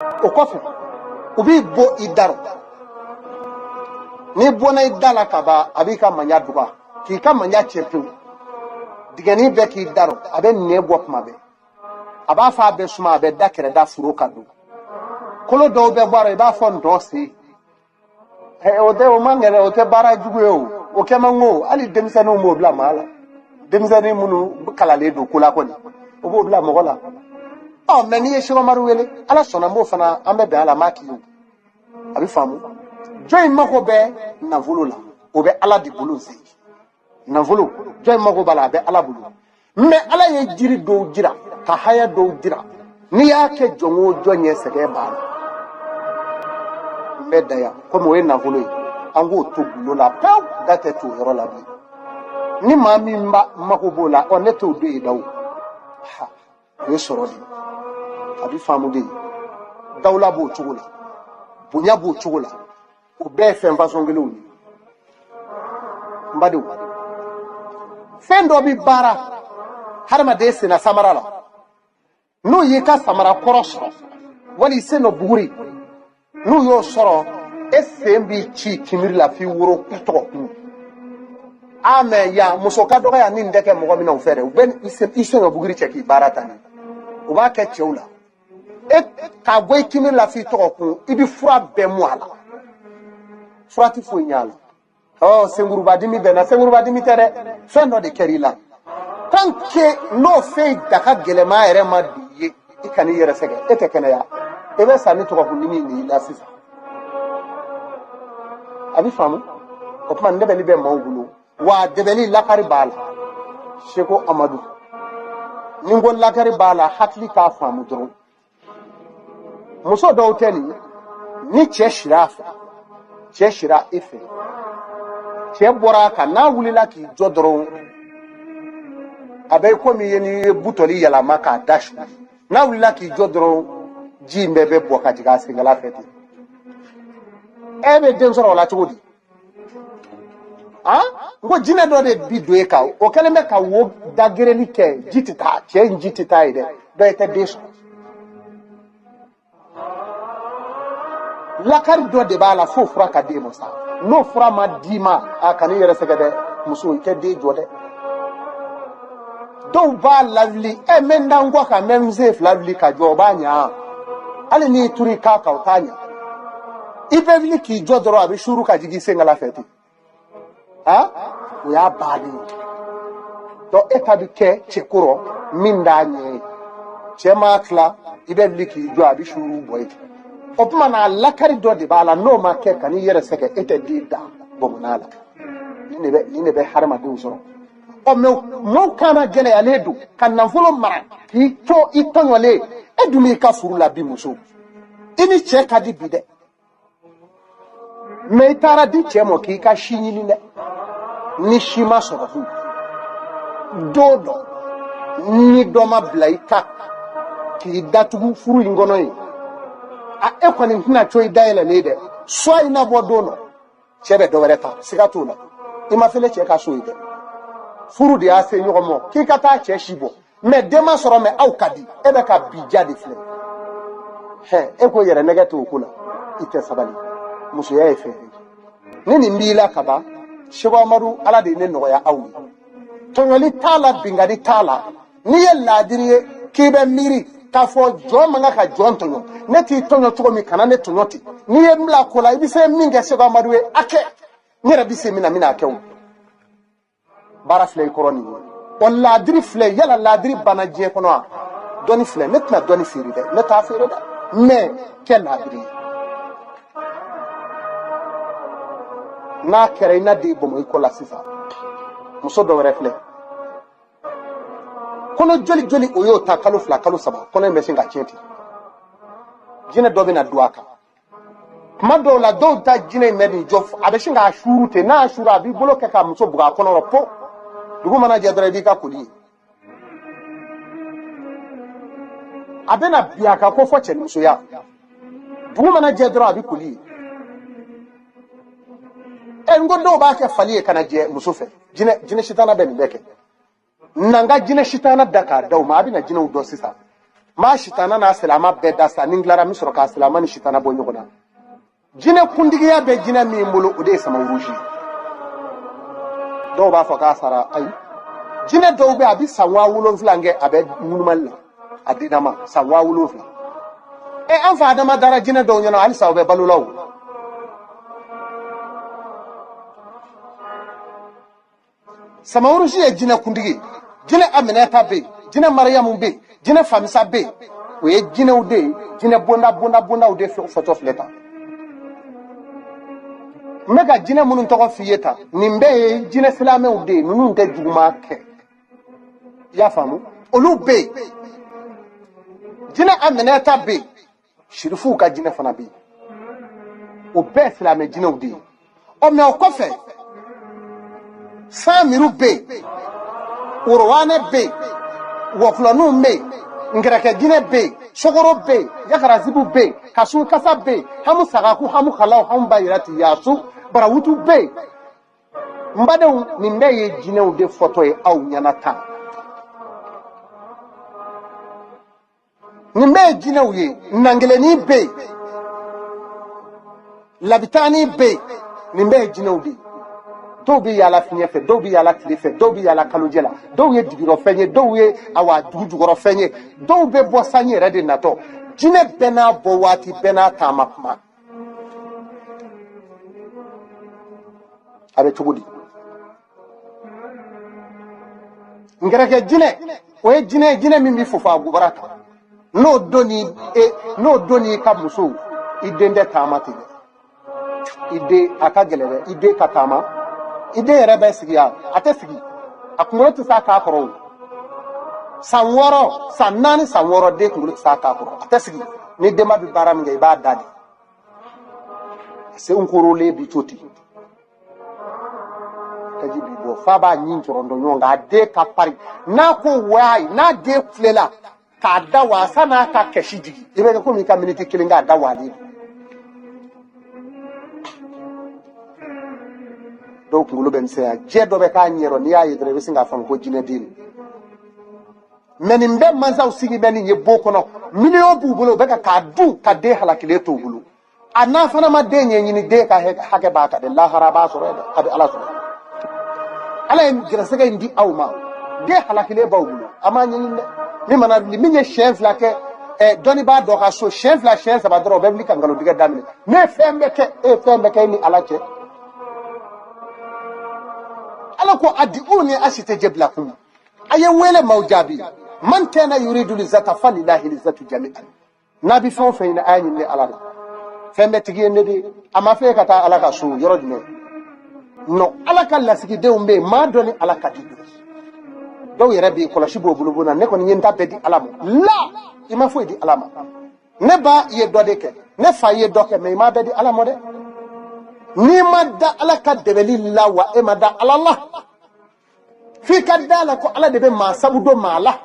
O kɔfɛ u b'i bɔ i da rɔ. N'i bɔnna i da la ka ban, a b'i ka maɲa duga k'i ka maɲa cɛ pewu. Digɛnin bɛ k'i da rɔ, a bɛ nɛn bɔ tuma bɛɛ, a b'a fɔ a bɛ suma, a bɛ da kɛrɛda foro ka don. Kolo dɔw bɛ bɔ a rɔ, i b'a fɔ ntɔ sen. O tɛ, o man gɛlɛn, o tɛ baara jugu ye. O kɛ man go, hali denmisɛnninw b'o bila maa la. Denmisɛnnin minnu kalalen don ko la kɔni, o b'o bila mɔgɔ la. Ɔ mɛ n'i ye Sɛkumaru wele, Ala sɔnna, n b'o fana, an bɛ bɛn a la, n b'a k'i ye, a bɛ faamu. Jɔn in mako bɛ nafolo la, o bɛ Ala de bolo. Sen nafolo, jɔn in mako b'a la, a bɛ Ala bolo. Mɛ Ala ye jiri dɔw jira ka haya dɔw jira, n'i y'a kɛ jɔn o jɔn ɲɛ, sɛgɛn b'a la. N bɛ da yan, komi o ye nafolo ye, an k'o to gundo la pewu, da tɛ t'o yɔrɔ la bilen. Ni maa min ba mako b'o la, ɔ ne t'o don yen daw. Ha, o ye sɔrɔ de ye, a bɛ faamu de ye. Dawula b'o cogo la, bonya b'o cogo la, o bɛɛ ye fɛn fasɔn kelenw ye. N badenw, fɛn dɔ bɛ baara hadamaden senna samara la, n'o y'i ka samara kɔrɔ sɔrɔ wali i sen dɔ buguri, n'u y'o sɔrɔ, e sen b'i ci kinbiri la f'i woro i tɔgɔ kun. A mɛ yan muso ka dɔgɔ yan, ni nin tɛ kɛ mɔgɔ min na o fɛ dɛ, u bɛ i sen dɔ buguri cɛ k'i baara ta ni u b'a kɛ cɛw la. E k'a bɔ i kinbiri la f'i tɔgɔ kun, i bɛ fura bɛɛ mu a la, fura tɛ foyi ɲɛ a la. Ɔ senkurubadimi bɛ na, senkurubadimi tɛ dɛ, fɛn dɔ de kɛra i la. Tant que n'o fɛn da ka gɛlɛma yɛrɛ ma don i ye, i kan'i yɛrɛ sɛgɛn, e tɛ kɛnɛya, i bɛ sa ni tɔgɔkundimi de y'i la sisan. A bɛ faamu. O tuma dɛbɛli bɛ maaw bolo, wa dɛbɛli lakari b'a la. Seko Amadu, ni n ko lakari b'a la, hakili k'a faamu dɔrɔn. Muso dɔw tɛ nin, ni cɛ sira a fɛ, cɛ sira e fɛ, cɛ bɔra a kan, n'a wulila k'i jɔ dɔrɔn, a bɛ komi i ye n'i ye butɔli yɛlɛma k'a da su. N'a wulila k'i jɔ dɔrɔn, ji in bɛɛ bɛ bɔ ka jigin a senkala fɛ ten. E bɛ den sɔrɔ o la cogo di? N ko jinɛ dɔ de bi don e kan, o kɛlen bɛ ka wo dagereli kɛ, ji tɛ taa, cɛ in ji tɛ taa ye dɛ, dɔ i tɛ den sɔrɔ. Lakari dɔ de b'a la f'o fura ka d'e ma sa. N'o fura ma d'i ma, a kan'i yɛrɛ sɛgɛ dɛ, muso, i tɛ den jɔ dɛ. Dɔw b'a lawuli, ɛ n bɛ n da n kɔ kan, n bɛ n sen fila wuli ka jɔ, o b'a ɲa. Hali n'i turu i kan kan, o t'a ɲa. I bɛ wuli k'i jɔ dɔrɔn, a bɛ suuru ka jigin i senkala fɛ ten. O y'a bannen ye. Donc e ta bɛ kɛ cɛkɔrɔ min t'a ɲɛ ye. Cɛ m'a tila, i bɛ wuli k'i jɔ, a bɛ suuru bɔ yen. O tuma na lakari dɔ de b'a la, n'o ma kɛ, kan'i yɛrɛ sɛgɛn, e tɛ den da bɔnbɔnna la. Nin de bɛ hadamadenw sɔrɔ. Ɔ mɛ maaw kana gɛlɛyalen don ka nafolo mara k'i to i tɔɲɔlen. E dun b'i ka furu la bi, muso, i ni cɛ ka di bi dɛ, mɛ i taara di cɛ ma k'i ka si ɲini dɛ. Ni si ma sɔrɔ dun, don dɔ ni dɔ ma bila i kan k'i datugu furu in kɔnɔ yen, a e kɔni tɛna to i dayɛlɛlen dɛ. Soit i na bɔ don dɔ, cɛ bɛ dɔ wɛrɛ ta, siga t'o la. I ma fɛlɛ cɛ ka so ye dɛ, furu de y'a se ɲɔgɔn ma k'i ka taa cɛ si bɔ. Mɛ den ma sɔrɔ, mɛ aw ka di, e bɛ ka bi ja de filɛ. Hɛ, e ko yɛrɛ nɛgɛ t'o ko la, i tɛ sabali. Musoya ye fɛn ye, ni nin b'i la kaban. Seko Amadu, Ala de ye ne nɔgɔya aw ye. Tɔɲɔli t'a la, binkanni t'a la. N'i ye laadiri ye k'i bɛ miiri k'a fɔ jɔn man kan ka jɔn tɔɲɔ, ne t'i tɔɲɔ cogo min, kana ne tɔɲɔ ten. N'i ye n bila ko la, i bɛ se min kɛ Seko Amadu ye, a kɛ. N yɛrɛ bɛ se min na, n bɛna a kɛ. O baara filɛ i kɔrɔ nin ye. Ɔ laadiri filɛ, yala laadiri banna diɲɛ kɔnɔ wa? Dɔnni filɛ, ne tɛna dɔnni feere dɛ, ne t'a feere dɛ, mɛ kɛ laadiri ye. N'a kɛra i na den bɔnbɔn i kɔ la sisan. Muso dɔ wɛrɛ filɛ, kɔnɔ joli joli o y'o ta, kalo 2, kalo 3, kɔnɔ in bɛ sin ka tiɲɛ ten. Jinɛ dɔ bɛ na don a kan tuma dɔw la, dɔw ta jinɛ in bɛ nin jɔ, a bɛ sin k'a suuru ten. N'a y'a suuru, a b'i bolo kɛ ka muso bugɔ a kɔnɔ rɔ po. Dugu mana jɛ dɔrɔn, i b'i ka koli ye. A bɛna bin a kan ko fɔ cɛnimusoya. Dugu mana jɛ dɔrɔn, a bɛ koli ye. Ɛ n ko dɔw b'a kɛ fali ye ka na jɛ muso fɛ. Jinɛ sitana bɛ nin bɛɛ kɛ. Na n ka jinɛ sitana da k'a da o ma, a bɛna jinɛw dɔn sisan. N b'a sitana n'a silama bɛɛ da sa. Ni n tilara, n bɛ sɔrɔ k'a silama ni sitana bɔ ɲɔgɔn na. Jinɛ kuntigiya bɛ jinɛ min bolo, o de ye samawurusi ye. Dɔw b'a fɔ k'a sara. Ayi, jinɛ dɔw bɛ, a bɛ san 7000 kɛ, a bɛ ŋunumali la a dennama, san 7000. Ɛ, an fa Adama dara jinɛ dɔw ɲɛna, halisa o bɛ balo la. O samawurusi ye jinɛ kuntigi. Jinɛ Aminɛta bɛ yen, jinɛ Mariyamu bɛ yen, jinɛ Famisa bɛ yen. O ye jinɛw de ye, jinɛ bonda bonda bondaw de fɔtɔ filɛ tan. N bɛ ka jinɛ minnu tɔgɔ f'i ye tan, nin bɛɛ ye jinɛ silamɛw de ye. Ninnu tɛ juguman kɛ, i y'a faamu? Olu bɛ yen. Jinɛ Aminɛta bɛ yen, sirifuw ka jinɛ fana bɛ yen. O bɛɛ silamɛ jinɛw de ye. Ɔ, mɛ o kɔfɛ, samiru bɛ yen, worowanɛ bɛ yen, wɔkulɔninw bɛ yen, nkɛrɛkɛ jinɛ bɛ yen, sokoro bɛ yen, yakarazibu bɛ yen, kasun kasa bɛ yen, hamu sagaku, hamu halaw, hamu bayirati yasu, barawutu bɛ yen. N badenw, nin bɛɛ ye jinɛw de fɔtɔ ye aw ɲɛna tan. Nin bɛɛ ye jinɛw ye. Nangelennin bɛ yen, labitani bɛ yen. Nin bɛɛ ye jinɛw de ye. Dɔw bɛ yaala fiɲɛ fɛ, dɔw bɛ yaala tile fɛ, dɔw bɛ yaala kalojɛ la, dɔw ye digirɔfɛn ye, dɔw ye awa dugu jukɔrɔfɛn ye, dɔw bɛ bɔ sanji yɛrɛ de natɔ. Jinɛ bɛɛ n'a bɔ waati, bɛɛ n'a taama kuma. A bɛ cogo di? Nkɛrɛkɛ jinɛ, o ye jinɛ ye, jinɛ min bɛ fofo a gobara kan. N'o donn'i e n'o donn'i ka muso, i den tɛ taama ten dɛ. I den a ka gɛlɛn dɛ, i den ka taama. I den yɛrɛ bɛ sigi yan, a tɛ sigi, a kunkolo tɛ s'a k'a kɔrɔ. O san 6, san 4, san 6, den kunkolo tɛ s'a k'a kɔrɔ, a tɛ sigi. Ni denba bɛ baara min kɛ, i b'a da de, a sen korolen bi to ten, taji bi bɔ f'a b'a ɲin cɔrɔntɔ ɲɔgɔn kan. A den ka pari n'a ko waayi, n'a den kulela k'a da waa, san'a ka kɛsi jigin, i bɛ kɛ komi i ka miniti kelen k'a da waalen. Dɔw kunkolo bɛ misɛnya, jɛ dɔ bɛ k'a ɲɛ rɔ, n'i y'a ye dɔrɔn i bɛ sin k'a faamu ko jinɛ den don. Mɛ nin bɛɛ mansaw sigi bɛ nin ye bon kɔnɔ, miliyɔn b'u bolo, u bɛ ka k'a dun ka den halakilen t'u bolo. A n'a fana ma den ɲɛɲini, den ka hakɛ b'a kan dɛ. Lahara b'a sɔrɔ dɛ, a bɛ Ala sɔrɔ. Ala ye gɛrɛsɛgɛ in di aw ma, den halakilen b'aw bolo, a m'a ɲɛɲini dɛ. Min mana wuli, min ye siɲɛ 2 kɛ dɔnnibaa dɔ ka so, siɲɛ 2, siɲɛ 3 dɔrɔn, o bɛ wuli ka nkalontigɛ daminɛ. Ne ye fɛn bɛɛ kɛ, e ye fɛn bɛɛ kɛ, e ni Ala cɛ. Ala ko adiuni asitajib lakum, a ye n wele, m'aw jaabi. Man kana yuridu lizata falilahi lizatu jami'an. N'a bɛ fɛn o fɛn ɲini, a y'a ɲini Ala la. Fɛn bɛɛ tigi ye ne de ye. A ma fɛ ka taa Ala ka so yɔrɔ jumɛn? Non, Ala ka lasigidenw bɛ yen, maa dɔ ni Ala ka di. Dɔw yɛrɛ bɛ yen, kɔlɔsi b'o bolo bon na. Ne kɔni ye n ta bɛɛ di Ala ma. La, i ma foyi di Ala ma. Ne ba ye dɔ de kɛ, ne fa ye dɔ kɛ, mɛ i m'a bɛɛ di Ala ma dɛ. N'i ma da Ala ka dɛmɛli la, wa e ma da Ala la. F'i ka da la ko Ala de bɛ maa sabu don maa la.